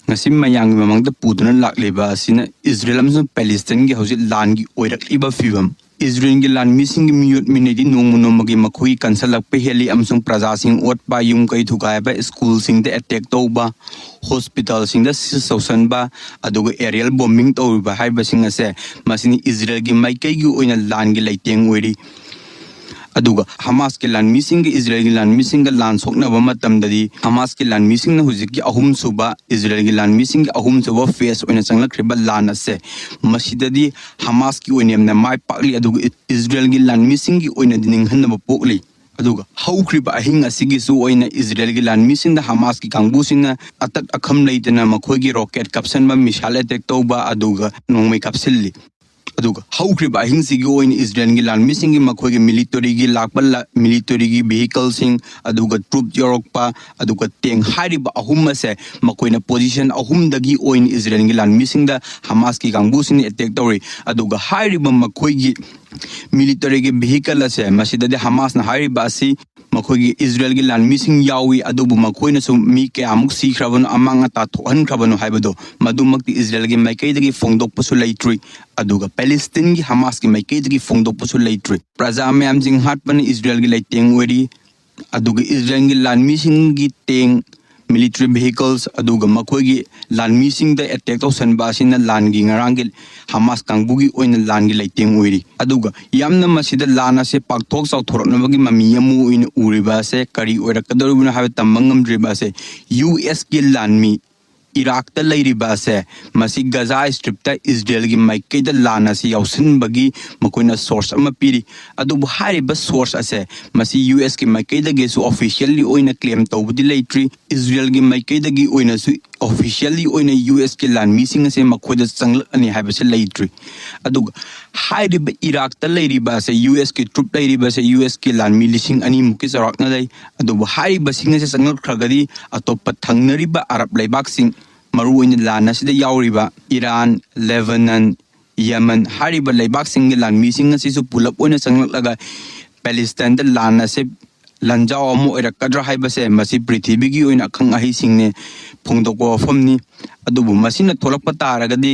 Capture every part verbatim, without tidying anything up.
ꯉꯁꯤ ꯃꯌꯥꯝꯒꯤ ꯃꯃꯥꯡꯗ ꯄꯨꯗꯨꯅ ꯂꯥꯛꯂꯤꯕ ꯑꯁꯤꯅ ꯏꯖꯔꯦꯜ ꯑꯃꯁꯨꯡ ꯄꯦꯂꯦꯁꯇꯥꯏꯟꯒꯤ ꯍꯧꯖꯤꯛ ꯂꯥꯟꯒꯤ ꯑꯣꯏꯔꯛꯂꯤꯕ ꯐꯤꯕꯝ꯫ ꯏꯖꯔꯦꯜꯒꯤ ꯂꯥꯟꯃꯤꯁꯤꯡꯒꯤ ꯃꯤꯑꯣꯠ ꯃꯤꯅꯩꯗꯤ ꯅꯣꯡꯃ ꯅꯣꯡꯃꯒꯤ ꯃꯈꯣꯏꯒꯤ ꯀꯟꯁꯜꯂꯛꯄ ꯍꯦꯜꯂꯤ ꯑꯃꯁꯨꯡ ꯄ꯭ꯔꯖꯥꯁꯤꯡ ꯑꯣꯠꯄ, ꯌꯨꯝ ꯀꯩ ꯊꯨꯒꯥꯏꯕ, ꯁ꯭ꯀꯨꯜꯁꯤꯡꯗ ꯑꯦꯇꯦꯛ ꯇꯧꯕ, ꯍꯣꯁꯄꯤꯇꯥꯜꯁꯤꯡꯗ ꯁꯤꯖ ꯇꯧꯁꯟꯕ, ꯑꯗꯨꯒ ꯑꯦꯔꯤꯌꯦꯜ ꯕꯣꯝꯕꯤꯡ ꯇꯧꯔꯤꯕ ꯍꯥꯏꯕꯁꯤꯡ ꯑꯁꯦ ꯃꯁꯤꯅꯤ ꯏꯖꯔꯦꯜꯒꯤ ꯃꯥꯏꯀꯩꯒꯤ ꯑꯣꯏꯅ ꯂꯥꯟꯒꯤ ꯂꯩꯇꯦꯡ ꯑꯣꯏꯔꯤ꯫ ꯑꯗꯨꯒ ꯍꯃꯥꯁꯀꯤ ꯂꯥꯟꯃꯤꯁꯤꯡꯒ ꯏꯖꯔꯦꯜꯒꯤ ꯂꯥꯟꯃꯤꯁꯤꯡꯒ ꯂꯥꯟ ꯁꯣꯛꯅꯕ ꯃꯇꯝꯗꯗꯤ ꯍꯃꯥꯁꯀꯤ ꯂꯥꯟꯃꯤꯁꯤꯡꯅ ꯍꯧꯖꯤꯛꯀꯤ ꯑꯍꯨꯝꯁꯨꯕ, ꯏꯖꯔꯦꯜꯒꯤ ꯂꯥꯟꯃꯤꯁꯤꯡꯒꯤ ꯑꯍꯨꯝꯁꯨꯕ ꯐꯦꯁ ꯑꯣꯏꯅ ꯆꯪꯂꯛꯈ꯭ꯔꯤꯕ ꯂꯥꯟ ꯑꯁꯦ ꯃꯁꯤꯗꯗꯤ ꯍꯃꯥꯁꯀꯤ ꯑꯣꯏꯅ ꯌꯥꯝꯅ ꯃꯥꯏ ꯄꯥꯛꯂꯤ, ꯑꯗꯨꯒ ꯏꯖꯔꯦꯜꯒꯤ ꯂꯥꯟꯃꯤꯁꯤꯡꯒꯤ ꯑꯣꯏꯅꯗꯤ ꯅꯤꯡꯍꯟꯅꯕ ꯄꯣꯛꯂꯤ꯫ ꯑꯗꯨꯒ ꯍꯧꯈ꯭ꯔꯤꯕ ꯑꯍꯤꯡ ꯑꯁꯤꯒꯤꯁꯨ ꯑꯣꯏꯅ ꯏꯖꯔꯦꯜꯒꯤ ꯂꯥꯟꯃꯤꯁꯤꯡꯗ ꯍꯃꯥꯁꯀꯤ ꯀꯥꯡꯕꯨꯁꯤꯡꯅ ꯑꯇꯠ ꯑꯈꯝ ꯂꯩꯇꯅ ꯃꯈꯣꯏꯒꯤ ꯔꯣꯀꯦꯠ ꯀꯥꯞꯁꯟꯕ, ꯃꯤꯁꯥꯏꯜ ꯑꯦꯇꯦꯛ ꯇꯧꯕ, ꯑꯗꯨꯒ ꯅꯣꯡꯃꯩ ꯀꯥꯞꯁꯤꯜꯂꯤ꯫ ꯑꯗꯨꯒ ꯍꯧꯈ꯭ꯔꯤꯕ ꯑꯍꯤꯡꯁꯤꯒꯤ ꯑꯣꯏꯅ ꯏꯖꯔꯦꯜꯒꯤ ꯂꯥꯟꯃꯤꯁꯤꯡꯒꯤ ꯃꯈꯣꯏꯒꯤ ꯃꯤꯂꯤꯇꯔꯤꯒꯤ ꯂꯥꯛꯄ ꯂ-, ꯃꯤꯂꯤꯇꯔꯤꯒꯤ ꯚꯤꯍꯤꯀꯜꯁꯤꯡ, ꯑꯗꯨꯒ ꯇ꯭ꯔꯨꯞ ꯌꯧꯔꯛꯄ, ꯑꯗꯨꯒ ꯇꯦꯡ ꯍꯥꯏꯔꯤꯕ ꯑꯍꯨꯝ ꯑꯁꯦ ꯃꯈꯣꯏꯅ ꯄꯣꯖꯤꯁꯟ ꯑꯍꯨꯝꯗꯒꯤ ꯑꯣꯏꯅ ꯏꯖꯔꯦꯜꯒꯤ ꯂꯥꯟꯃꯤꯁꯤꯡꯗ ꯍꯃꯥꯁꯀꯤ ꯀꯥꯡꯕꯨꯁꯤꯡꯅ ꯑꯦꯇꯦꯛ ꯇꯧꯔꯤ꯫ ꯑꯗꯨꯒ ꯍꯥꯏꯔꯤꯕ ꯃꯈꯣꯏꯒꯤ ꯃꯤꯂꯤꯇꯔꯤꯒꯤ ꯚꯤꯍꯤꯀꯜ ꯑꯁꯦ ꯃꯁꯤꯗꯗꯤ ꯍꯃꯥꯁꯅ ꯍꯥꯏꯔꯤꯕ ꯑꯁꯤ ꯃꯈꯣꯏꯒꯤ ꯏꯖꯔꯦꯜꯒꯤ ꯂꯥꯟꯃꯤꯁꯤꯡ ꯌꯥꯎꯏ, ꯑꯗꯨꯕꯨ ꯃꯈꯣꯏꯅꯁꯨ ꯃꯤ ꯀꯌꯥꯃꯨꯛ ꯁꯤꯈ꯭ꯔꯕꯅꯣ, ꯑꯃꯥꯡ ꯑꯇꯥ ꯊꯣꯛꯍꯟꯈ꯭ꯔꯕꯅꯣ ꯍꯥꯏꯕꯗꯣ ꯃꯗꯨꯃꯛꯇꯤ ꯏꯖꯔꯦꯜꯒꯤ ꯃꯥꯏꯀꯩꯗꯒꯤ ꯐꯣꯡꯗꯣꯛꯄꯁꯨ ꯂꯩꯇ꯭ꯔꯤ꯫ ꯑꯗꯨꯒ ꯄꯦꯂꯦꯁꯇꯤꯟꯒꯤ ꯍꯃꯥꯁꯀꯤ ꯃꯥꯏꯀꯩꯗꯒꯤ ꯐꯣꯡꯗꯣꯛꯄꯁꯨ ꯂꯩꯇ꯭ꯔꯤ꯫ ꯄ꯭ꯔꯖꯥ ꯃꯌꯥꯝꯁꯤꯡ ꯍꯥꯠꯄꯅ ꯏꯖꯔꯦꯜꯒꯤ ꯂꯩꯇꯦꯡ ꯑꯣꯏꯔꯤ꯫ ꯑꯗꯨꯒ ꯏꯖꯔꯦꯜꯒꯤ ꯂꯥꯟꯃꯤꯁꯤꯡꯒꯤ ꯇꯦꯡ, ꯃꯤꯂꯤꯇꯔꯤ ꯚꯤꯍꯤꯀꯜꯁ, ꯑꯗꯨꯒ ꯃꯈꯣꯏꯒꯤ ꯂꯥꯟꯃꯤꯁꯤꯡꯗ ꯑꯦꯇꯦꯛ ꯇꯧꯁꯟꯕ ꯑꯁꯤꯅ ꯂꯥꯟꯒꯤ ꯉꯔꯥꯡꯒꯤ ꯍꯃꯥꯁ ꯀꯥꯡꯕꯨꯒꯤ ꯑꯣꯏꯅ ꯂꯥꯟꯒꯤ ꯂꯩꯇꯦꯡ ꯑꯣꯏꯔꯤ꯫ ꯑꯗꯨꯒ ꯌꯥꯝꯅ ꯃꯁꯤꯗ ꯂꯥꯟ ꯑꯁꯦ ꯄꯥꯛꯊꯣꯛ ꯆꯥꯎꯊꯣꯔꯛꯅꯕꯒꯤ ꯃꯃꯤ ꯑꯃ ꯑꯣꯏꯅ ꯎꯔꯤꯕ ꯑꯁꯦ ꯀꯔꯤ ꯑꯣꯏꯔꯛꯀꯗꯧꯔꯤꯕꯅꯣ ꯍꯥꯏꯕ ꯇꯝꯕ ꯉꯝꯗ꯭ꯔꯤꯕ ꯑꯁꯦ ꯌꯨ ꯑꯦꯁꯀꯤ ꯂꯥꯟꯃꯤ ꯏꯔꯥꯛꯇ ꯂꯩꯔꯤꯕ ꯑꯁꯦ ꯃꯁꯤ ꯒꯖꯥ ꯁ꯭ꯇ꯭ꯔꯤꯞꯇ ꯏꯖꯔꯦꯜꯒꯤ ꯃꯥꯏꯀꯩꯗ ꯂꯥꯟ ꯑꯁꯤ ꯌꯥꯎꯁꯤꯟꯕꯒꯤ ꯃꯈꯣꯏꯅ ꯁꯣꯔꯁ ꯑꯃ ꯄꯤꯔꯤ꯫ ꯑꯗꯨꯕꯨ ꯍꯥꯏꯔꯤꯕ ꯁꯣꯔꯁ ꯑꯁꯦ ꯃꯁꯤ ꯌꯨ ꯑꯦꯁꯀꯤ ꯃꯥꯏꯀꯩꯗꯒꯤꯁꯨ ꯑꯣꯐꯤꯁꯤꯌꯦꯜꯂꯤ ꯑꯣꯏꯅ ꯀ꯭ꯂꯦꯝ ꯇꯧꯕꯗꯤ ꯂꯩꯇ꯭ꯔꯤ꯫ ꯏꯖꯔꯦꯜꯒꯤ ꯃꯥꯏꯀꯩꯗꯒꯤ ꯑꯣꯏꯅꯁꯨ ꯑꯣꯐꯤꯁꯤꯌꯦꯜꯂꯤ ꯑꯣꯏꯅ ꯌꯨ ꯑꯦꯁꯀꯤ ꯂꯥꯟꯃꯤꯁꯤꯡ ꯑꯁꯦ ꯃꯈꯣꯏꯗ ꯆꯪꯂꯛꯑꯅꯤ ꯍꯥꯏꯕꯁꯦ ꯂꯩꯇ꯭ꯔꯤ꯫ ꯑꯗꯨꯒ ꯍꯥꯏꯔꯤꯕ ꯏꯔꯥꯛꯇ ꯂꯩꯔꯤꯕ ꯑꯁꯦ ꯌꯨ ꯑꯦꯁꯀꯤ ꯇ꯭ꯔꯨꯞ ꯂꯩꯔꯤꯕ ꯑꯁꯦ ꯌꯨ ꯑꯦꯁꯀꯤ ꯂꯥꯟꯃꯤ ꯂꯤꯁꯤꯡ ꯑꯅꯤꯃꯨꯛꯀꯤ ꯆꯥꯎꯔꯥꯛꯅ ꯂꯩ꯫ ꯑꯗꯨꯕꯨ ꯍꯥꯏꯔꯤꯕꯁꯤꯡ ꯑꯁꯦ ꯆꯪꯂꯛꯈ꯭ꯔꯒꯗꯤ ꯑꯇꯣꯞꯄ ꯊꯪꯅꯔꯤꯕ ꯑꯔꯕ ꯂꯩꯕꯥꯛꯁꯤꯡ, ꯃꯔꯨꯑꯣꯏꯅ ꯂꯥꯟ ꯑꯁꯤꯗ ꯌꯥꯎꯔꯤꯕ ꯏꯔꯥꯟ, ꯂꯦꯕꯅꯟ, ꯌꯦꯃꯟ ꯍꯥꯏꯔꯤꯕ ꯂꯩꯕꯥꯛꯁꯤꯡꯒꯤ ꯂꯥꯟꯃꯤꯁꯤꯡ ꯑꯁꯤꯁꯨ ꯄꯨꯂꯞ ꯑꯣꯏꯅ ꯆꯪꯂꯛꯂꯒ ꯄꯦꯂꯦꯁꯇꯥꯏꯟꯗ ꯂꯥꯟ ꯑꯁꯦ ꯂꯥꯟꯖꯥꯎ ꯑꯃ ꯑꯣꯏꯔꯛꯀꯗ꯭ꯔꯥ ꯍꯥꯏꯕꯁꯦ ꯃꯁꯤ ꯄ꯭ꯔꯤꯊꯤꯕꯤꯒꯤ ꯑꯣꯏꯅ ꯑꯈꯪ ꯑꯍꯩꯁꯤꯡꯅ ꯐꯣꯡꯗꯣꯛꯄ ꯋꯥꯐꯝꯅꯤ꯫ ꯑꯗꯨꯕꯨ ꯃꯁꯤꯅ ꯊꯣꯛꯂꯛꯄ ꯇꯥꯔꯒꯗꯤ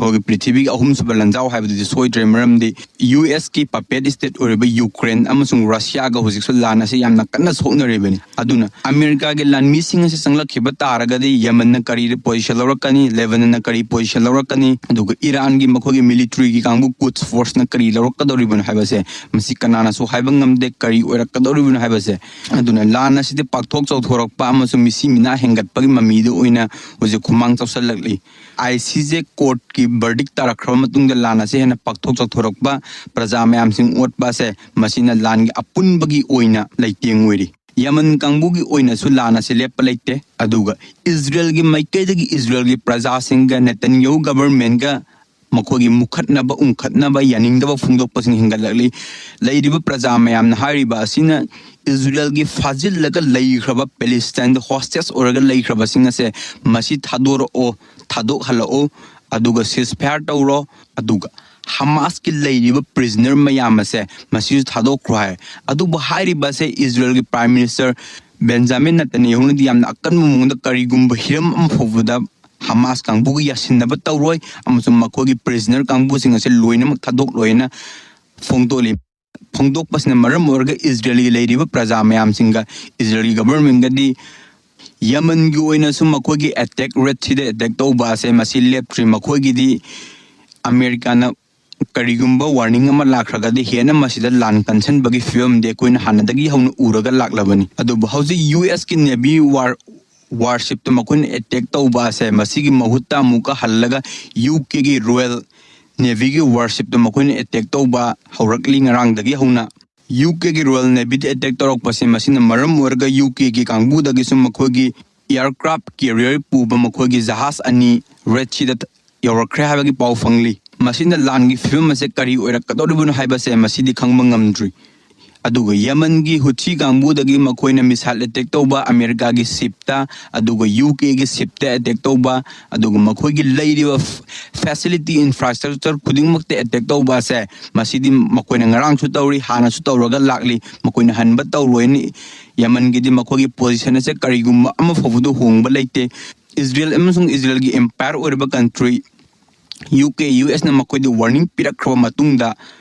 ꯑꯩꯈꯣꯏꯒꯤ ꯄ꯭ꯔꯤꯊꯤꯕꯤꯒꯤ ꯑꯍꯨꯝꯁꯨꯕ ꯂꯥꯟꯖꯥꯎ ꯍꯥꯏꯕꯗꯨꯗꯤ ꯁꯣꯏꯗ꯭ꯔꯦ꯫ ꯃꯔꯝꯗꯤ ꯌꯨ ꯑꯦꯁꯀꯤ ꯄꯄꯦꯠ ꯁ꯭ꯇꯦꯠ ꯑꯣꯏꯔꯤꯕ ꯌꯨꯀ꯭ꯔꯦꯟ ꯑꯃꯁꯨꯡ ꯔꯁꯤꯌꯥꯒ ꯍꯧꯖꯤꯛꯁꯨ ꯂꯥꯟ ꯑꯁꯤ ꯌꯥꯝꯅ ꯀꯟꯅ ꯁꯣꯛꯅꯔꯤꯕꯅꯤ꯫ ꯑꯗꯨꯅ ꯑꯃꯦꯔꯤꯀꯥꯒꯤ ꯂꯥꯟꯃꯤꯁꯤꯡ ꯑꯁꯤ ꯆꯪꯂꯛꯈꯤꯕ ꯇꯥꯔꯒꯗꯤ ꯌꯦꯃꯟꯅ ꯀꯔꯤ ꯄꯣꯖꯤꯁꯟ ꯂꯧꯔꯛꯀꯅꯤ, ꯂꯦꯕꯅꯟꯅ ꯀꯔꯤ ꯄꯣꯖꯤꯁꯟ ꯂꯧꯔꯛꯀꯅꯤ, ꯑꯗꯨꯒ ꯏꯔꯥꯟꯒꯤ ꯃꯈꯣꯏꯒꯤ ꯃꯤꯂꯤꯇ꯭ꯔꯤꯒꯤ ꯀꯥꯡꯕꯨ ꯀꯨꯠꯁ ꯐꯣꯔꯁꯅ ꯀꯔꯤ ꯂꯧꯔꯛꯀꯗꯧꯔꯤꯕꯅꯣ ꯍꯥꯏꯕꯁꯦ ꯃꯁꯤ ꯀꯅꯥꯅꯁꯨ ꯍꯥꯏꯕ ꯉꯝꯗꯦ꯫ ꯀꯔꯤ ꯑꯣꯏꯔꯛꯀꯗꯧꯔꯤꯕꯅꯣ ꯍꯥꯏꯕꯁꯦ꯫ ꯑꯗꯨꯅ ꯂꯥꯟ ꯑꯁꯤꯗꯤ ꯄꯥꯛꯊꯣꯛ ꯆꯥꯎꯊꯣꯔꯛꯄ ꯑꯃꯁꯨꯡ ꯃꯤꯁꯤ ꯃꯤꯅꯥ ꯍꯦꯟꯒꯠꯄꯒꯤ ꯃꯃꯤꯗ ꯑꯣꯏꯅ ꯍꯧꯖꯤꯛ ꯈꯨꯃꯥꯡ ꯆꯥꯎꯁꯜꯂꯛꯂꯤ꯫ ꯑꯥꯏ ꯁꯤ ꯖꯦ ꯀꯣꯔꯠꯀꯤ ꯕꯔꯗꯤꯛ ꯇꯥꯔꯛꯈ꯭ꯔꯕ ꯃꯇꯨꯡꯗ ꯂꯥꯟ ꯑꯁꯤ ꯍꯦꯟꯅ ꯄꯥꯛꯊꯣꯛ ꯆꯥꯎꯊꯣꯔꯛꯄ, ꯄ꯭ꯔꯖꯥ ꯃꯌꯥꯝꯁꯤꯡ ꯑꯣꯠꯄ ꯑꯁꯦ ꯃꯁꯤꯅ ꯂꯥꯟꯒꯤ ꯑꯄꯨꯟꯕꯒꯤ ꯑꯣꯏꯅ ꯂꯩꯇꯦꯡ ꯑꯣꯏꯔꯤ꯫ ꯌꯃꯟ ꯀꯥꯡꯕꯨꯒꯤ ꯑꯣꯏꯅꯁꯨ ꯂꯥꯟ ꯑꯁꯤ ꯂꯦꯞꯄ ꯂꯩꯇꯦ꯫ ꯑꯗꯨꯒ ꯏꯖꯔꯦꯜꯒꯤ ꯃꯥꯏꯀꯩꯗꯒꯤ ꯏꯖꯔꯦꯜꯒꯤ ꯄ꯭ꯔꯖꯥꯁꯤꯡꯒ ꯅꯦꯇꯟꯌꯥꯍꯨ ꯒꯕꯔꯃꯦꯟꯒ ꯃꯈꯣꯏꯒꯤ ꯃꯨꯈꯠꯅꯕ, ꯎꯪꯈꯠꯅꯕ, ꯌꯥꯅꯤꯡꯗꯕ ꯐꯣꯡꯗꯣꯛꯄꯁꯤꯡ ꯍꯦꯟꯒꯠꯂꯛꯂꯤ꯫ ꯂꯩꯔꯤꯕ ꯄ꯭ꯔꯖꯥ ꯃꯌꯥꯝꯅ ꯍꯥꯏꯔꯤꯕ ꯑꯁꯤꯅ ꯏꯖꯔꯦꯜꯒꯤ ꯐꯥꯖꯤꯜꯂꯒ ꯂꯩꯈ꯭ꯔꯕ ꯄꯦꯂꯦꯁꯇꯥꯏꯟꯗ ꯍꯣꯁꯇꯦꯖ ꯑꯣꯏꯔꯒ ꯂꯩꯈ꯭ꯔꯕꯁꯤꯡ ꯑꯁꯦ ꯃꯁꯤ ꯊꯥꯗꯣꯔꯛꯑꯣ, ꯊꯥꯗꯣꯛꯍꯜꯂꯛꯑꯣ, ꯑꯗꯨꯒ ceasefire ꯇꯧꯔꯣ, ꯑꯗꯨꯒ ꯍꯃꯥꯁꯀꯤ ꯂꯩꯔꯤꯕ ꯄ꯭ꯔꯤꯖꯅꯔ ꯃꯌꯥꯝ ꯑꯁꯦ ꯃꯁꯤꯁꯨ ꯊꯥꯗꯣꯛꯈ꯭ꯔꯣ ꯍꯥꯏ꯫ ꯑꯗꯨꯕꯨ ꯍꯥꯏꯔꯤꯕ ꯑꯁꯦ ꯏꯖꯔꯦꯜꯒꯤ ꯄ꯭ꯔꯥꯏꯝ ꯃꯤꯅꯤꯁꯇꯔ ꯕꯦꯟꯖꯥꯃꯤꯟ ꯅꯦꯇꯟꯌꯥꯍꯨꯅꯗꯤ ꯌꯥꯝꯅ ꯑꯀꯟꯕ ꯃꯑꯣꯡꯗ ꯀꯔꯤꯒꯨꯝꯕ ꯍꯤꯔꯝ ꯑꯃ ꯐꯥꯎꯕꯗ ꯍꯃꯥꯁ ꯀꯥꯡꯕꯨꯒ ꯌꯥꯁꯤꯟꯅꯕ ꯇꯧꯔꯣꯏ ꯑꯃꯁꯨꯡ ꯃꯈꯣꯏꯒꯤ ꯄ꯭ꯔꯤꯖꯅꯔ ꯀꯥꯡꯕꯨꯁꯤꯡ ꯑꯁꯦ ꯂꯣꯏꯅꯃꯛ ꯊꯥꯗꯣꯛꯂꯣꯏꯅ ꯐꯣꯡꯗꯣꯛꯂꯤ꯫ ꯐꯣꯡꯗꯣꯛꯄꯁꯤꯅ ꯃꯔꯝ ꯑꯣꯏꯔꯒ ꯏꯖꯔꯦꯜꯒꯤ ꯂꯩꯔꯤꯕ ꯄ꯭ꯔꯖꯥ ꯃꯌꯥꯝꯁꯤꯡꯒ ꯏꯖꯔꯦꯜꯒꯤ ꯒꯕꯔꯃꯦꯟꯒꯗꯤ ꯌꯃꯟꯒꯤ ꯑꯣꯏꯅꯁꯨ ꯃꯈꯣꯏꯒꯤ ꯑꯦꯇꯦꯛ, ꯔꯦꯗ ꯁꯤꯗ ꯑꯦꯇꯦꯛ ꯇꯧꯕ ꯑꯁꯦ ꯃꯁꯤ ꯂꯦꯞꯇ꯭ꯔꯤ꯫ ꯃꯈꯣꯏꯒꯤꯗꯤ ꯑꯃꯦꯔꯤꯀꯥꯅ ꯀꯔꯤꯒꯨꯝꯕ ꯋꯥꯔꯅꯤꯡ ꯑꯃ ꯂꯥꯛꯈ꯭ꯔꯒꯗꯤ ꯍꯦꯟꯅ ꯃꯁꯤꯗ ꯂꯥꯟ ꯀꯟꯁꯤꯟꯕꯒꯤ ꯐꯤꯕꯝꯗꯤ ꯑꯩꯈꯣꯏꯅ ꯍꯥꯟꯅꯗꯒꯤ ꯍꯧꯅ ꯎꯔꯒ ꯂꯥꯛꯂꯕꯅꯤ꯫ ꯑꯗꯨꯕꯨ ꯍꯧꯖꯤꯛ ꯌꯨ ꯑꯦꯁꯀꯤ ꯅꯦꯚꯤ ꯋꯥꯔ ꯋꯥꯔꯁꯤꯞꯇ ꯃꯈꯣꯏꯅ ꯑꯦꯇꯦꯛ ꯇꯧꯕ ꯑꯁꯦ ꯃꯁꯤꯒꯤ ꯃꯍꯨꯠꯇ ꯑꯃꯨꯛꯀ ꯍꯜꯂꯒ ꯌꯨ ꯀꯦꯒꯤ ꯔꯣꯌꯦꯜ ꯅꯦꯚꯤꯒꯤ ꯋꯥꯔꯁꯤꯞꯇ ꯃꯈꯣꯏꯅ ꯑꯦꯇꯦꯛ ꯇꯧꯕ ꯍꯧꯔꯛꯂꯤ ꯉꯔꯥꯡꯗꯒꯤ ꯍꯧꯅ꯫ ꯌꯨ ꯀꯦꯒꯤ ꯔꯣꯌꯦꯜ ꯅꯦꯚꯤꯗ ꯑꯦꯇꯦꯛ ꯇꯧꯔꯛꯄꯁꯦ ꯃꯁꯤꯅ ꯃꯔꯝ ꯑꯣꯏꯔꯒ ꯌꯨ ꯀꯦꯒꯤ ꯀꯥꯡꯕꯨꯗꯒꯤꯁꯨ ꯃꯈꯣꯏꯒꯤ ꯑꯦꯌꯔꯀ꯭ꯔꯥꯐ ꯀꯦꯔꯤꯌꯔ ꯄꯨꯕ ꯃꯈꯣꯏꯒꯤ ꯖꯍꯥꯖ ꯑꯅꯤ ꯔꯦꯗ ꯁꯤꯗ ꯌꯧꯔꯛꯈ꯭ꯔꯦ ꯍꯥꯏꯕꯒꯤ ꯄꯥꯎ ꯐꯪꯂꯤ꯫ ꯃꯁꯤꯅ ꯂꯥꯟꯒꯤ ꯐꯤꯕꯝ ꯑꯁꯦ ꯀꯔꯤ ꯑꯣꯏꯔꯛꯀꯗꯧꯔꯤꯕꯅꯣ ꯍꯥꯏꯕꯁꯦ ꯃꯁꯤꯗꯤ ꯈꯪꯕ ꯉꯝꯗ꯭ꯔꯤ꯫ ꯑꯗꯨꯒ ꯌꯃꯟꯒꯤ ꯍꯨꯊꯤ ꯀꯥꯡꯕꯨꯗꯒꯤ ꯃꯈꯣꯏꯅ ꯃꯤꯁꯥꯏꯜ ꯑꯦꯇꯦꯛ ꯇꯧꯕ, ꯑꯃꯦꯔꯤꯀꯥꯒꯤ ꯁꯤꯞꯇ, ꯑꯗꯨꯒ ꯌꯨ ꯀꯦꯒꯤ ꯁꯤꯞꯇ ꯑꯦꯇꯦꯛ ꯇꯧꯕ, ꯑꯗꯨꯒ ꯃꯈꯣꯏꯒꯤ ꯂꯩꯔꯤꯕ ꯐꯦꯁꯤꯂꯤꯇꯤ, ꯏꯟꯐ꯭ꯔꯥꯁ꯭ꯇ꯭ꯔꯛꯆꯔ ꯈꯨꯗꯤꯡꯃꯛꯇ ꯑꯦꯇꯦꯛ ꯇꯧꯕ ꯑꯁꯦ, ꯃꯁꯤꯗꯤ ꯃꯈꯣꯏꯅ ꯉꯔꯥꯡꯁꯨ ꯇꯧꯔꯤ, ꯍꯥꯟꯅꯁꯨ ꯇꯧꯔꯒ ꯂꯥꯛꯂꯤ꯫ ꯃꯈꯣꯏꯅ ꯍꯟꯕ ꯇꯧꯔꯣꯏꯅ ꯌꯃꯟꯒꯤꯗꯤ ꯃꯈꯣꯏꯒꯤ ꯄꯣꯖꯤꯁꯟ ꯑꯁꯦ ꯀꯔꯤꯒꯨꯝꯕ ꯑꯃ ꯐꯥꯎꯕꯗ ꯍꯣꯡꯕ ꯂꯩꯇꯦ꯫ ꯏꯖꯔꯦꯜ ꯑꯃꯁꯨꯡ ꯏꯖꯔꯦꯜꯒꯤ ꯑꯦꯝꯄꯥꯌꯔ ꯑꯣꯏꯔꯤꯕ ꯀꯟꯇ꯭ꯔꯤ ꯌꯨ ꯀꯦ, ꯌꯨ ꯑꯦꯁꯅ ꯃꯈꯣꯏꯗ ꯋꯥꯔꯅꯤꯡ ꯄꯤꯔꯛꯈ꯭ꯔꯕ ꯃꯇꯨꯡꯗ,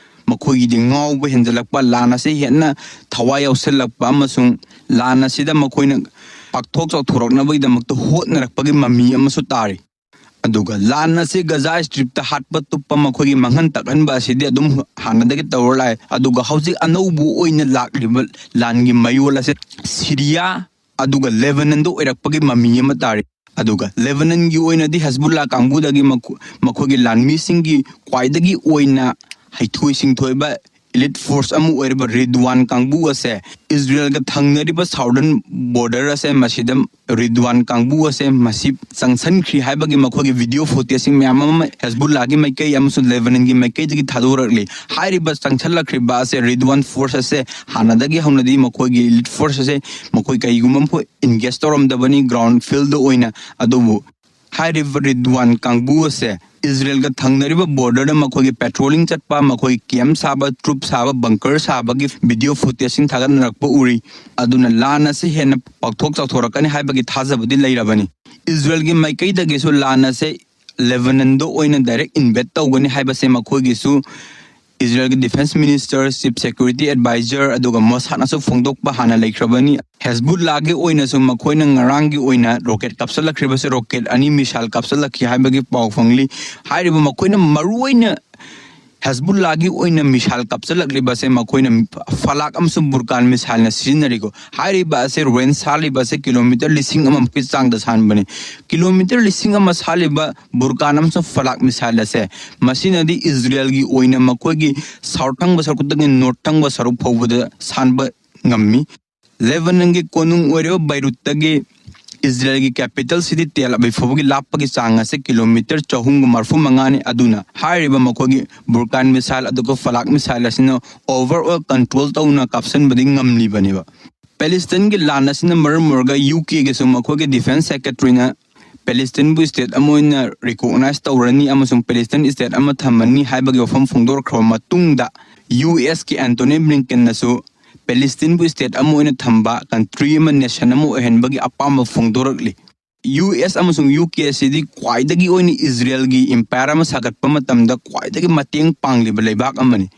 ꯃꯈꯣꯏꯒꯤꯗꯤ ꯉꯥꯎꯕ ꯍꯦꯟꯖꯜꯂꯛꯄ, ꯂꯥꯟ ꯑꯁꯤ ꯍꯦꯟꯅ ꯊꯋꯥꯏ ꯌꯥꯎꯁꯜꯂꯛꯄ ꯑꯃꯁꯨꯡ ꯂꯥꯟ ꯑꯁꯤꯗ ꯃꯈꯣꯏꯅ ꯄꯥꯛꯊꯣꯛ ꯆꯥꯎꯊꯣꯔꯛꯅꯕꯒꯤꯗꯃꯛꯇ ꯍꯣꯠꯅꯔꯛꯄꯒꯤ ꯃꯃꯤ ꯑꯃꯁꯨ ꯇꯥꯔꯤ꯫ ꯑꯗꯨꯒ ꯂꯥꯟ ꯑꯁꯤ ꯒꯖꯥ ꯁ꯭ꯇ꯭ꯔꯤꯞꯇ ꯍꯥꯠꯄ ꯇꯨꯞꯄ, ꯃꯈꯣꯏꯒꯤ ꯃꯥꯡꯍꯟ ꯇꯥꯛꯍꯟꯕ ꯑꯁꯤꯗꯤ ꯑꯗꯨꯝ ꯍꯥꯟꯅꯗꯒꯤ ꯇꯧꯔ ꯂꯥꯛꯑꯦ꯫ ꯑꯗꯨꯒ ꯍꯧꯖꯤꯛ ꯑꯅꯧꯕ ꯑꯣꯏꯅ ꯂꯥꯛꯂꯤꯕ ꯂꯥꯟꯒꯤ ꯃꯌꯣꯜ ꯑꯁꯤ ꯁꯤꯔꯤꯌꯥ ꯑꯗꯨꯒ ꯂꯦꯕꯅꯟꯗ ꯑꯣꯏꯔꯛꯄꯒꯤ ꯃꯃꯤ ꯑꯃ ꯇꯥꯔꯤ꯫ ꯑꯗꯨꯒ ꯂꯦꯕꯅꯟꯒꯤ ꯑꯣꯏꯅꯗꯤ ꯍꯦꯖꯕꯨꯜꯂꯥ ꯀꯥꯡꯕꯨꯗꯒꯤ ꯃꯈꯣ-, ꯃꯈꯣꯏꯒꯤ ꯂꯥꯟꯃꯤꯁꯤꯡꯒꯤ ꯈ꯭ꯋꯥꯏꯗꯒꯤ ꯑꯣꯏꯅ ꯍꯩꯊꯣꯏ ꯁꯤꯡꯊꯣꯏꯕ ꯏꯂꯤꯠ ꯐꯣꯔꯁ ꯑꯃ ꯑꯣꯏꯔꯤꯕ ꯔꯤꯗ꯭ꯋꯥꯟ ꯀꯥꯡꯕꯨ ꯑꯁꯦ, ꯏꯖꯔꯦꯜꯒ ꯊꯪꯅꯔꯤꯕ ꯁꯥꯎꯗꯔꯟ ꯕꯣꯔꯗꯔ ꯑꯁꯦ, ꯃꯁꯤꯗ ꯔꯤꯗ꯭ꯋꯥꯟ ꯀꯥꯡꯕꯨ ꯑꯁꯦ ꯃꯁꯤ ꯆꯪꯁꯟꯈ꯭ꯔꯤ ꯍꯥꯏꯕꯒꯤ ꯃꯈꯣꯏꯒꯤ ꯚꯤꯗꯤꯑꯣ ꯐꯨꯇꯦꯖꯁꯤꯡ ꯃꯌꯥꯝ ꯑꯃ ꯍꯦꯖꯕꯨꯜꯂꯥꯒꯤ ꯃꯥꯏꯀꯩ ꯑꯃꯁꯨꯡ ꯂꯦꯕꯅꯟꯒꯤ ꯃꯥꯏꯀꯩꯗꯒꯤ ꯊꯥꯗꯣꯔꯛꯂꯤ꯫ ꯍꯥꯏꯔꯤꯕ ꯆꯪꯁꯜꯂꯛꯈ꯭ꯔꯤꯕ ꯑꯁꯦ, ꯔꯤꯗ꯭ꯋꯥꯟ ꯐꯣꯔꯁ ꯑꯁꯦ ꯍꯥꯟꯅꯗꯒꯤ ꯍꯧꯅꯗꯤ ꯃꯈꯣꯏꯒꯤ ꯏꯂꯤꯠ ꯐꯣꯔꯁ ꯑꯁꯦ ꯃꯈꯣꯏ ꯀꯔꯤꯒꯨꯝꯕ ꯃꯈꯣꯏ ꯏꯟꯒꯦꯖ ꯇꯧꯔꯝꯗꯕꯅꯤ ꯒ꯭ꯔꯥꯎꯟ ꯐꯤꯜꯗ ꯑꯣꯏꯅ꯫ ꯑꯗꯨꯕꯨ ꯍꯥꯏꯔꯤꯕ ꯔꯤꯗ꯭ꯋꯥꯟ ꯀꯥꯡꯕꯨ ꯑꯁꯦ ꯏꯖꯔꯦꯜꯒ ꯊꯪꯅꯔꯤꯕ ꯕꯣꯔꯗꯔꯗ ꯃꯈꯣꯏꯒꯤ ꯄꯦꯇ꯭ꯔꯣꯂꯤꯡ ꯆꯠꯄ, ꯃꯈꯣꯏꯒꯤ ꯀꯦꯝꯞ ꯁꯥꯕ, ꯇ꯭ꯔꯨꯞ ꯁꯥꯕ, ꯕꯪꯀꯔ ꯁꯥꯕꯒꯤ ꯚꯤꯗꯤꯑꯣ ꯐꯨꯇꯦꯖꯁꯤꯡ ꯊꯥꯒꯠꯅꯔꯛꯄ ꯎꯔꯤ꯫ ꯑꯗꯨꯅ ꯂꯥꯟ ꯑꯁꯤ ꯍꯦꯟꯅ ꯄꯥꯛꯊꯣꯛ ꯆꯥꯎꯊꯣꯔꯛꯀꯅꯤ ꯍꯥꯏꯕꯒꯤ ꯊꯥꯖꯕꯗꯤ ꯂꯩꯔꯕꯅꯤ꯫ ꯏꯖꯔꯦꯜꯒꯤ ꯃꯥꯏꯀꯩꯗꯒꯤꯁꯨ ꯂꯥꯟ ꯑꯁꯦ ꯂꯦꯕꯅꯟꯗ ꯑꯣꯏꯅ ꯗꯥꯏꯔꯦꯛ ꯏꯟꯚꯦꯠ ꯇꯧꯒꯅꯤ ꯍꯥꯏꯕꯁꯦ ꯃꯈꯣꯏꯒꯤꯁꯨ ꯏꯖꯔꯦꯜꯒꯤ defence minister, chief security adviser, ꯑꯗꯨꯒ ꯃꯣꯁꯥꯗꯅꯁꯨ ꯐꯣꯡꯗꯣꯛꯄ ꯍꯥꯟꯅ ꯂꯩꯈ꯭ꯔꯕꯅꯤ꯫ ꯍꯦꯖꯕꯨꯜꯂꯥꯒꯤ ꯑꯣꯏꯅꯁꯨ ꯃꯈꯣꯏꯅ ꯉꯔꯥꯡꯒꯤ ꯑꯣꯏꯅ ꯔꯣꯀꯦꯠ ꯀꯥꯞꯁꯤꯜꯂꯛꯈ꯭ꯔꯤꯕꯁꯦ, ꯔꯣꯀꯦꯠ ꯑꯅꯤ ꯃꯤꯁꯥꯏꯜ ꯀꯥꯞꯁꯤꯜꯂꯛꯈꯤ ꯍꯥꯏꯕꯒꯤ ꯄꯥꯎ ꯐꯪꯂꯤ꯫ ꯍꯥꯏꯔꯤꯕ ꯃꯈꯣꯏꯅ ꯃꯔꯨꯑꯣꯏꯅ ꯍꯦꯖꯕꯨꯜꯂꯥꯒꯤ ꯑꯣꯏꯅ ꯃꯤꯁꯥꯏꯜ ꯀꯥꯞꯁꯤꯜꯂꯛꯂꯤꯕꯁꯦ ꯃꯈꯣꯏꯅ ꯐꯂꯥꯛ ꯑꯃꯁꯨꯡ ꯕꯨꯔꯀꯥꯟ ꯃꯤꯁꯥꯏꯜꯅ ꯁꯤꯖꯤꯟꯅꯔꯤꯀꯣ꯫ ꯍꯥꯏꯔꯤꯕ ꯑꯁꯦ ꯔꯦꯟꯖ ꯁꯥꯜꯂꯤꯕ ꯑꯁꯦ ꯀꯤꯂꯣꯃꯤꯇꯔ ꯂꯤꯁꯤꯡ ꯑꯃꯃꯨꯛꯀꯤ ꯆꯥꯡꯗ ꯁꯥꯟꯕꯅꯤ꯫ ꯀꯤꯂꯣꯃꯤꯇꯔ ꯂꯤꯁꯤꯡ ꯑꯃ ꯁꯥꯜꯂꯤꯕ ꯕꯨꯔꯀꯥꯟ ꯑꯃꯁꯨꯡ ꯐꯂꯥꯛ ꯃꯤꯁꯥꯏꯜ ꯑꯁꯦ, ꯃꯁꯤꯅꯗꯤ ꯏꯖꯔꯦꯜꯒꯤ ꯑꯣꯏꯅ ꯃꯈꯣꯏꯒꯤ ꯁꯥꯎꯠ ꯊꯪꯕ ꯁꯔꯨꯛꯇꯒꯤ ꯅꯣꯔꯠ ꯊꯪꯕ ꯁꯔꯨꯛ ꯐꯥꯎꯕꯗ ꯁꯥꯟꯕ ꯉꯝꯃꯤ꯫ ꯂꯦꯕꯅꯟꯒꯤ ꯀꯣꯅꯨꯡ ꯑꯣꯏꯔꯤꯕ ꯕꯩꯔꯨꯠꯇꯒꯤ ꯏꯖꯔꯦꯜꯒꯤ capital city ꯇꯦꯜ ꯑꯕꯤꯕ ꯐꯥꯎꯕꯒꯤ ꯂꯥꯞꯄꯒꯤ ꯆꯥꯡ ꯑꯁꯦ ꯀꯤꯂꯣꯃꯤꯇꯔ ꯆꯍꯨꯝꯒ ꯃꯔꯐꯨ ꯃꯉꯥꯅꯤ꯫ ꯑꯗꯨꯅ ꯍꯥꯏꯔꯤꯕ ꯃꯈꯣꯏꯒꯤ Burkan missile ꯑꯗꯨꯒ Fallac missile ꯑꯁꯤꯅ overall control ꯇꯧꯅ ꯀꯥꯞꯁꯤꯟꯕꯗꯤ ꯉꯝꯂꯤꯕꯅꯦꯕ꯫ ꯄꯦꯂꯦꯁꯇꯤꯟꯒꯤ ꯂꯥꯟ ꯑꯁꯤꯅ ꯃꯔꯝ ꯑꯣꯏꯔꯒ ꯌꯨ ꯀꯦꯒꯤꯁꯨ ꯃꯈꯣꯏꯒꯤ defence secretaryꯅ ꯄꯦꯂꯦꯁꯇꯤꯟꯕꯨ state ꯑꯃ ꯑꯣꯏꯅ recognize ꯇꯧꯔꯅꯤ ꯑꯃꯁꯨꯡ ꯄꯦꯂꯦꯁꯇꯤꯟ state ꯑꯃ ꯊꯝꯃꯅꯤ ꯍꯥꯏꯕꯒꯤ ꯋꯥꯐꯝ ꯐꯣꯡꯗꯣꯔꯛꯈ꯭ꯔꯕ ꯃꯇꯨꯡꯗ, ꯌꯨ ꯑꯦꯁꯀꯤ Antony Blinkenꯅꯁꯨ ꯄꯦꯂꯦꯁꯇꯤꯟꯕꯨ state ꯑꯃ ꯑꯣꯏꯅ ꯊꯝꯕ, country ꯑꯃ, nation ꯑꯃ ꯑꯣꯏꯍꯟꯕꯒꯤ ꯑꯄꯥꯝꯕ ꯐꯣꯡꯗꯣꯔꯛꯂꯤ꯫ ꯌꯨ ꯑꯦꯁ ꯑꯃꯁꯨꯡ ꯌꯨ ꯀꯦ ꯑꯁꯤꯗꯤ ꯈ꯭ꯋꯥꯏꯗꯒꯤ ꯑꯣꯏꯅ ꯏꯖꯔꯦꯜꯒꯤ empire ꯑꯃ ꯁꯥꯒꯠꯄ ꯃꯇꯝꯗ ꯈ꯭ꯋꯥꯏꯗꯒꯤ ꯃꯇꯦꯡ ꯄꯥꯡꯂꯤꯕ ꯂꯩꯕꯥꯛ ꯑꯃꯅꯤ꯫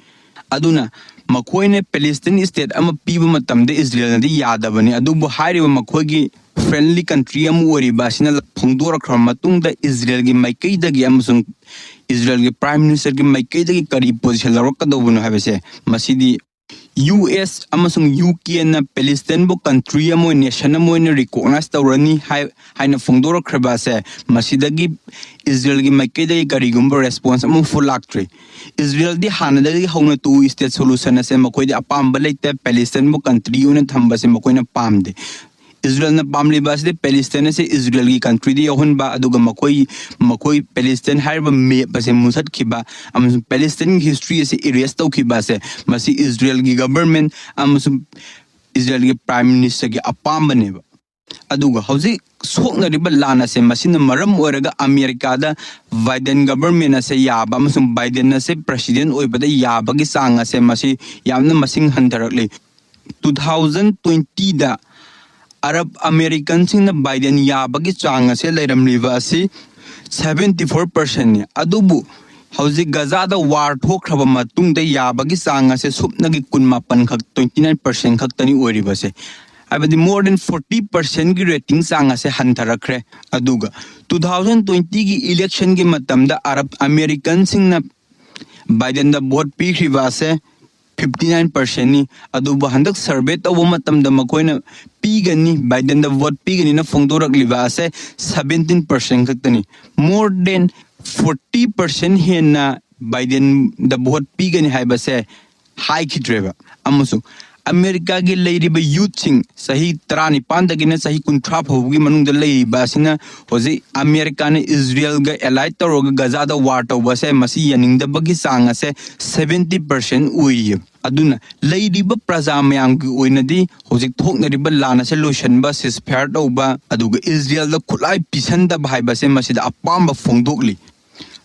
ꯑꯗꯨꯅ ꯃꯈꯣꯏꯅ ꯄꯦꯂꯦꯁꯇꯤꯟ state ꯑꯃ ꯄꯤꯕ ꯃꯇꯝꯗ ꯏꯖꯔꯦꯜꯅꯗꯤ ꯌꯥꯗꯕꯅꯤ꯫ ꯑꯗꯨꯕꯨ ꯍꯥꯏꯔꯤꯕ ꯃꯈꯣꯏꯒꯤ friendly country ꯑꯃ ꯑꯣꯏꯔꯤꯕ ꯑꯁꯤꯅ ꯐꯣꯡꯗꯣꯔꯛꯈ꯭ꯔꯕ ꯃꯇꯨꯡꯗ ꯏꯖꯔꯦꯜꯒꯤ ꯃꯥꯏꯀꯩꯗꯒꯤ ꯑꯃꯁꯨꯡ ꯏꯖꯔꯦꯜꯒꯤ Prime Ministerꯒꯤ ꯃꯥꯏꯀꯩꯗꯒꯤ ꯀꯔꯤ position ꯂꯧꯔꯛꯀꯗꯧꯕꯅꯣ ꯍꯥꯏꯕꯁꯦ, ꯃꯁꯤꯗꯤ ꯌꯨ ꯑꯦꯁ ꯑꯃꯁꯨꯡ ꯌꯨ ꯀꯦꯅ ꯄꯦꯂꯦꯁꯇꯤꯟꯕꯨ country ꯑꯃ ꯑꯣꯏꯅ, nation ꯑꯃ ꯑꯣꯏꯅ recognize ꯇꯧꯔꯅꯤ ꯍꯥꯏ-, ꯍꯥꯏꯅ ꯐꯣꯡꯗꯣꯔꯛꯈ꯭ꯔꯕ ꯑꯁꯦ, ꯃꯁꯤꯗꯒꯤ ꯏꯖꯔꯦꯜꯒꯤ ꯃꯥꯏꯀꯩꯗꯒꯤ ꯀꯔꯤꯒꯨꯝꯕ response ꯑꯃꯐꯥꯎ ꯂꯥꯛꯇ꯭ꯔꯤ꯫ ꯏꯖꯔꯦꯜꯗꯤ ꯍꯥꯟꯅꯗꯒꯤ ꯍꯧꯅ two state solution ꯑꯁꯦ ꯃꯈꯣꯏꯗꯤ ꯑꯄꯥꯝꯕ ꯂꯩꯇꯦ, ꯄꯦꯂꯦꯁꯇꯤꯟꯕꯨ country ꯑꯣꯏꯅ ꯊꯝꯕꯁꯦ ꯃꯈꯣꯏꯅ ꯄꯥꯝꯗꯦ꯫ ꯏꯖꯔꯦꯜꯅ ꯄꯥꯝꯂꯤꯕ ꯑꯁꯤꯗꯤ ꯄꯦꯂꯦꯁꯇꯤꯟ ꯑꯁꯤ ꯏꯖꯔꯦꯜꯒꯤ countryꯗ ꯌꯥꯎꯍꯟꯕ, ꯑꯗꯨꯒ ꯃꯈꯣꯏ, ꯃꯈꯣꯏ ꯄꯦꯂꯦꯁꯇꯤꯟ ꯍꯥꯏꯔꯤꯕ map ꯑꯁꯦ ꯃꯨꯊꯠꯈꯤꯕ ꯑꯃꯁꯨꯡ ꯄꯦꯂꯦꯁꯇꯤꯟꯒꯤ history ꯑꯁꯤ erase ꯇꯧꯈꯤꯕ ꯑꯁꯦ, ꯃꯁꯤ ꯏꯖꯔꯦꯜꯒꯤ government ꯑꯃꯁꯨꯡ ꯏꯖꯔꯦꯜꯒꯤ Prime Ministerꯒꯤ ꯑꯄꯥꯝꯕꯅꯦꯕ꯫ ꯑꯗꯨꯒ ꯍꯧꯖꯤꯛ ꯁꯣꯛꯅꯔꯤꯕ ꯂꯥꯟ ꯑꯁꯦ, ꯃꯁꯤꯅ ꯃꯔꯝ ꯑꯣꯏꯔꯒ ꯑꯃꯦꯔꯤꯀꯥꯗ ꯕꯥꯏꯗꯦꯟ government ꯑꯁꯦ ꯌꯥꯕ ꯑꯃꯁꯨꯡ ꯕꯥꯏꯗꯦꯟ ꯑꯁꯦ president ꯑꯣꯏꯕꯗ ꯌꯥꯕꯒꯤ ꯆꯥꯡ ꯑꯁꯦ, ꯃꯁꯤ ꯌꯥꯝꯅ ꯃꯁꯤꯡ ꯍꯟꯊꯔꯛꯂꯤ꯫ Two thousand twentyꯗ ꯑꯔꯕ ꯑꯃꯦꯔꯤꯀꯟꯁꯤꯡꯅ ꯕꯥꯏꯗꯦꯟ ꯌꯥꯕꯒꯤ ꯆꯥꯡ ꯑꯁꯦ ꯂꯩꯔꯝꯂꯤꯕ ꯑꯁꯤ seventy four percentꯅꯤ꯫ ꯑꯗꯨꯕꯨ ꯍꯧꯖꯤꯛ ꯒꯖꯥꯗ war ꯊꯣꯛꯈ꯭ꯔꯕ ꯃꯇꯨꯡꯗ ꯌꯥꯕꯒꯤ ꯆꯥꯡ ꯑꯁꯦ ꯁꯨꯞꯅꯒꯤ ꯀꯨꯟꯃꯥꯄꯟ ꯈꯛ, twenty nine percent ꯈꯛꯇꯅꯤ ꯑꯣꯏꯔꯤꯕꯁꯦ꯫ ꯍꯥꯏꯕꯗꯤ more than forty percentꯀꯤ rating ꯆꯥꯡ ꯑꯁꯦ ꯍꯟꯊꯔꯛꯈ꯭ꯔꯦ꯫ ꯑꯗꯨꯒ two thousand twentyꯒꯤ electionꯒꯤ ꯃꯇꯝꯗ ꯑꯔꯕ ꯑꯃꯦꯔꯤꯀꯟꯁꯤꯡꯅ ꯕꯥꯏꯗꯦꯟꯗ vote ꯄꯤꯈ꯭ꯔꯤꯕ ꯑꯁꯦ fifty nine percentꯅꯤ꯫ ꯑꯗꯨꯕꯨ ꯍꯟꯗꯛ survey ꯇꯧꯕ ꯃꯇꯝꯗ ꯃꯈꯣꯏꯅ ꯄꯤꯒꯅꯤ, ꯕꯥꯏꯗꯦꯟꯗ vote ꯄꯤꯒꯅꯤꯅ ꯐꯣꯡꯗꯣꯔꯛꯂꯤꯕ ꯑꯁꯦ seventeen percent ꯈꯛꯇꯅꯤ꯫ More than forty percent ꯍꯦꯟꯅ ꯕꯥꯏꯗꯦꯟꯗ vote ꯄꯤꯒꯅꯤ ꯍꯥꯏꯕꯁꯦ ꯍꯥꯏꯈꯤꯗ꯭ꯔꯦꯕ꯫ ꯑꯃꯁꯨꯡ ꯑꯃꯦꯔꯤꯀꯥꯒꯤ ꯂꯩꯔꯤꯕ ꯌꯨꯠꯁꯤꯡ ꯆꯍꯤ ꯇꯔꯥꯅꯤꯄꯥꯟꯗꯒꯤꯅ ꯆꯍꯤ ꯀꯨꯟꯊ꯭ꯔꯥ ꯐꯥꯎꯕꯒꯤ ꯃꯅꯨꯡꯗ ꯂꯩꯔꯤꯕ ꯑꯁꯤꯅ ꯍꯧꯖꯤꯛ ꯑꯃꯦꯔꯤꯀꯥꯅ ꯏꯖꯔꯦꯜꯒ ꯑꯦꯂꯥꯏꯠ ꯇꯧꯔꯒ ꯒꯖꯥꯗ ꯋꯥꯔ ꯇꯧꯕꯁꯦ ꯃꯁꯤ ꯌꯥꯅꯤꯡꯗꯕꯒꯤ ꯆꯥꯡ ꯑꯁꯦ ꯁꯚꯦꯟꯇꯤ ꯄꯥꯔꯁꯦꯟ ꯑꯣꯏꯔꯤꯌꯦ꯫ ꯑꯗꯨꯅ ꯂꯩꯔꯤꯕ ꯄ꯭ꯔꯖꯥ ꯃꯌꯥꯝꯒꯤ ꯑꯣꯏꯅꯗꯤ ꯍꯧꯖꯤꯛ ꯊꯣꯛꯅꯔꯤꯕ ꯂꯥꯟ ꯑꯁꯦ ꯂꯣꯏꯁꯤꯟꯕ, ꯁꯤꯁꯐꯥꯌꯔ ꯇꯧꯕ, ꯑꯗꯨꯒ ꯏꯖꯔꯦꯜꯗ ꯈꯨꯠꯂꯥꯏ ꯄꯤꯁꯟꯗꯕ ꯍꯥꯏꯕꯁꯦ ꯃꯁꯤꯗ ꯑꯄꯥꯝꯕ ꯐꯣꯡꯗꯣꯛꯂꯤ꯫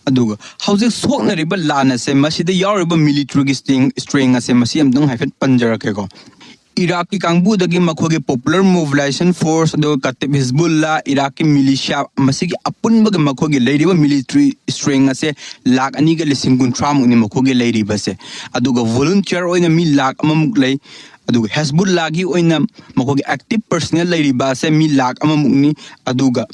ꯑꯗꯨꯒ ꯍꯧꯖꯤꯛ ꯁꯣꯛꯅꯔꯤꯕ ꯂꯥꯟ ꯑꯁꯦ ꯃꯁꯤꯗ ꯌꯥꯎꯔꯤꯕ ꯃꯤꯂꯤꯇ꯭ꯔꯤꯒꯤ ꯁ꯭ꯇ꯭ꯔꯦꯡ, ꯁ꯭ꯇ꯭ꯔꯦꯡ ꯑꯁꯦ ꯃꯁꯤ ꯑꯝꯇꯪ ꯍꯥꯏꯐꯦꯠ ꯄꯟꯖꯔꯛꯀꯦꯀꯣ꯫ ꯏꯔꯥꯛꯀꯤ ꯀꯥꯡꯕꯨꯗꯒꯤ ꯃꯈꯣꯏꯒꯤ ꯄꯣꯄꯨꯂꯔ ꯃꯣꯕꯤꯂꯥꯏꯖꯦꯁꯟ ꯐꯣꯔꯁ, ꯑꯗꯨꯒ ꯀꯇꯤꯕ ꯍꯤꯖꯕꯨꯜꯂꯥ, ꯏꯔꯥꯛꯀꯤ ꯃꯤꯂꯤꯁꯤꯌꯥ, ꯃꯁꯤꯒꯤ ꯑꯄꯨꯟꯕꯒꯤ ꯃꯈꯣꯏꯒꯤ ꯂꯩꯔꯤꯕ ꯃꯤꯂꯤꯇ꯭ꯔꯤ ꯁ꯭ꯇ꯭ꯔꯦꯡ ꯑꯁꯦ ꯂꯥꯛ ꯑꯅꯤꯒ ꯂꯤꯁꯤꯡ ꯀꯨꯟꯊ꯭ꯔꯥ ꯃꯨꯛꯅꯤ ꯃꯈꯣꯏꯒꯤ ꯂꯩꯔꯤꯕꯁꯦ꯫ ꯑꯗꯨꯒ ꯚꯣꯂꯨꯟꯇꯤꯌꯔ ꯑꯣꯏꯅ ꯃꯤ ꯂꯥꯛ ꯑꯃꯃꯨꯛ ꯂꯩ꯫ ꯑꯗꯨꯒ ꯍꯦꯖꯕꯨꯜꯂꯥꯒꯤ ꯑꯣꯏꯅ ꯃꯈꯣꯏꯒꯤ ꯑꯦꯛꯇꯤꯚ ꯄꯔꯁꯅꯦꯜ ꯂꯩꯔꯤꯕ ꯑꯁꯦ ꯃꯤ ꯂꯥꯛ ꯑꯃꯃꯨꯛꯅꯤ꯫ ꯑꯗꯨꯒ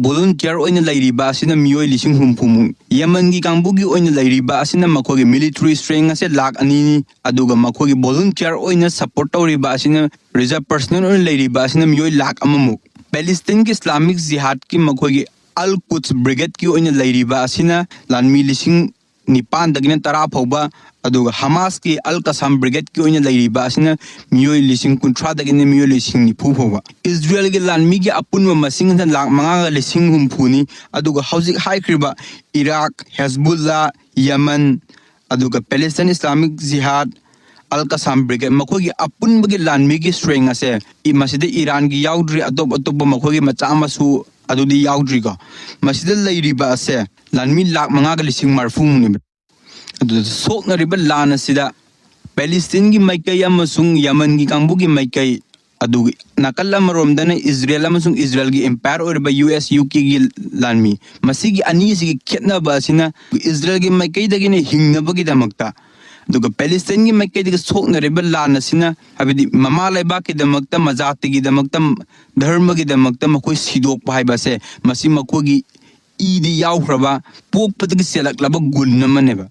ꯚꯣꯂꯨꯟꯇꯤꯌꯔ ꯑꯣꯏꯅ ꯂꯩꯔꯤꯕ ꯑꯁꯤꯅ ꯃꯤꯑꯣꯏ ꯂꯤꯁꯤꯡ ꯍꯨꯝꯐꯨꯃꯨꯛ꯫ ꯌꯦꯃꯟꯒꯤ ꯀꯥꯡꯕꯨꯒꯤ ꯑꯣꯏꯅ ꯂꯩꯔꯤꯕ ꯑꯁꯤꯅ ꯃꯈꯣꯏꯒꯤ ꯃꯤꯂꯤꯇꯔꯤ ꯁ꯭ꯇ꯭ꯔꯦꯡ ꯑꯁꯦ ꯂꯥꯛ ꯑꯅꯤꯅꯤ꯫ ꯑꯗꯨꯒ ꯃꯈꯣꯏꯒꯤ ꯚꯣꯂꯨꯟꯇꯤꯌꯔ ꯑꯣꯏꯅ ꯁꯄꯣꯔꯠ ꯇꯧꯔꯤꯕ ꯑꯁꯤꯅ, ꯔꯤꯖꯔꯚ ꯄꯔꯁꯅꯦꯜ ꯑꯣꯏꯅ ꯂꯩꯔꯤꯕ ꯑꯁꯤꯅ ꯃꯤꯑꯣꯏ ꯂꯥꯛ ꯑꯃꯃꯨꯛ꯫ ꯄꯦꯂꯤꯁꯇꯤꯟꯒꯤ ꯏꯁꯂꯥꯃꯤꯛ ꯖꯤꯍꯥꯗꯀꯤ ꯃꯈꯣꯏꯒꯤ ꯑꯜ ꯀꯨꯠꯁ ꯕ꯭ꯔꯤꯒꯦꯗꯀꯤ ꯑꯣꯏꯅ ꯂꯩꯔꯤꯕ ꯑꯁꯤꯅ ꯂꯥꯟꯃꯤ ꯂꯤꯁꯤꯡ ꯅꯤꯄꯥꯟꯗꯒꯤꯅ ꯇꯔꯥ ꯐꯥꯎꯕ, ꯑꯗꯨꯒ ꯍꯃꯥꯁꯀꯤ ꯑꯜ ꯀꯁꯥꯝ ꯕ꯭ꯔꯤꯒꯦꯗꯀꯤ ꯑꯣꯏꯅ ꯂꯩꯔꯤꯕ ꯑꯁꯤꯅ ꯃꯤꯑꯣꯏ ꯂꯤꯁꯤꯡ ꯀꯨꯟꯊ꯭ꯔꯥꯗꯒꯤꯅ ꯃꯤꯑꯣꯏ ꯂꯤꯁꯤꯡ ꯅꯤꯐꯨ ꯐꯥꯎꯕ꯫ ꯏꯖꯔꯦꯜꯒꯤ ꯂꯥꯟꯃꯤꯒꯤ ꯑꯄꯨꯟꯕ ꯃꯁꯤꯡ ꯑꯁꯤꯅ ꯂꯥꯛ ꯃꯉꯥꯒ ꯂꯤꯁꯤꯡ ꯍꯨꯝꯐꯨꯅꯤ꯫ ꯑꯗꯨꯒ ꯍꯧꯖꯤꯛ ꯍꯥꯏꯈ꯭ꯔꯤꯕ ꯏꯔꯥꯛ, ꯍꯦꯖꯕꯨꯜꯂꯥ, ꯌꯃꯟ, ꯑꯗꯨꯒ ꯄꯦꯂꯦꯁꯇꯥꯏꯟ ꯏꯁꯂꯥꯃꯤꯛ ꯖꯤꯍꯥꯗ, ꯑꯜ ꯀꯁꯥꯝ ꯕ꯭ꯔꯤꯒꯦꯗ, ꯃꯈꯣꯏꯒꯤ ꯑꯄꯨꯟꯕꯒꯤ ꯂꯥꯟꯃꯤꯒꯤ ꯁ꯭ꯇ꯭ꯔꯦꯡ ꯑꯁꯦ, ꯏ-, ꯃꯁꯤꯗ ꯏꯔꯥꯟꯒꯤ ꯌꯥꯎꯗ꯭ꯔꯤ, ꯑꯇꯣꯞ ꯑꯇꯣꯞꯄ ꯃꯈꯣꯏꯒꯤ ꯃꯆꯥ ꯃꯁꯨ ꯑꯗꯨꯗꯤ ꯌꯥꯎꯗ꯭ꯔꯤꯀꯣ꯫ ꯃꯁꯤꯗ ꯂꯩꯔꯤꯕ ꯑꯁꯦ ꯂꯥꯟꯃꯤ ꯂꯥꯛ ꯃꯉꯥꯒ ꯂꯤꯁꯤꯡ ꯃꯔꯤꯐꯨꯃꯨꯛꯅꯦꯕ꯫ ꯑꯗꯨꯗ ꯁꯣꯛꯅꯔꯤꯕ ꯂꯥꯟ ꯑꯁꯤꯗ ꯄꯦꯂꯤꯁꯇꯤꯟꯒꯤ ꯃꯥꯏꯀꯩ ꯑꯃꯁꯨꯡ ꯌꯃꯟꯒꯤ ꯀꯥꯡꯕꯨꯒꯤ ꯃꯥꯏꯀꯩ, ꯑꯗꯨꯒ ꯅꯥꯀꯜ ꯑꯃꯔꯣꯝꯗꯅ ꯏꯖꯔꯦꯜ ꯑꯃꯁꯨꯡ ꯏꯖꯔꯦꯜꯒꯤ ꯑꯦꯝꯄꯥꯌꯔ ꯑꯣꯏꯔꯤꯕ ꯌꯨ ꯑꯦꯁ ꯌꯨ ꯀꯦꯒꯤ ꯂꯥꯟꯃꯤ, ꯃꯁꯤꯒꯤ ꯑꯅꯤꯁꯤꯒꯤ ꯈꯦꯠꯅꯕ ꯑꯁꯤꯅ ꯏꯖꯔꯦꯜꯒꯤ ꯃꯥꯏꯀꯩꯗꯒꯤꯅ ꯍꯤꯡꯅꯕꯒꯤꯗꯃꯛꯇ, ꯑꯗꯨꯒ ꯄꯦꯂꯦꯁꯇꯥꯏꯟꯒꯤ ꯃꯥꯏꯀꯩꯗꯒꯤ ꯁꯣꯛꯅꯔꯤꯕ ꯂꯥꯟ ꯑꯁꯤꯅ, ꯍꯥꯏꯕꯗꯤ ꯃꯃꯥ ꯂꯩꯕꯥꯛꯀꯤꯗꯃꯛꯇ, ꯃꯖꯥꯇꯤꯒꯤꯗꯃꯛꯇ, ꯙꯔꯃꯒꯤꯗꯃꯛꯇ ꯃꯈꯣꯏ ꯁꯤꯗꯣꯛꯄ ꯍꯥꯏꯕꯁꯦ, ꯃꯁꯤ ꯃꯈꯣꯏꯒꯤ ꯏꯗꯤ ꯌꯥꯎꯈ꯭ꯔꯕ, ꯄꯣꯛꯄꯗꯒꯤ ꯆꯦꯜꯂꯛꯂꯕ ꯒꯨꯟ ꯑꯃꯅꯦꯕ꯫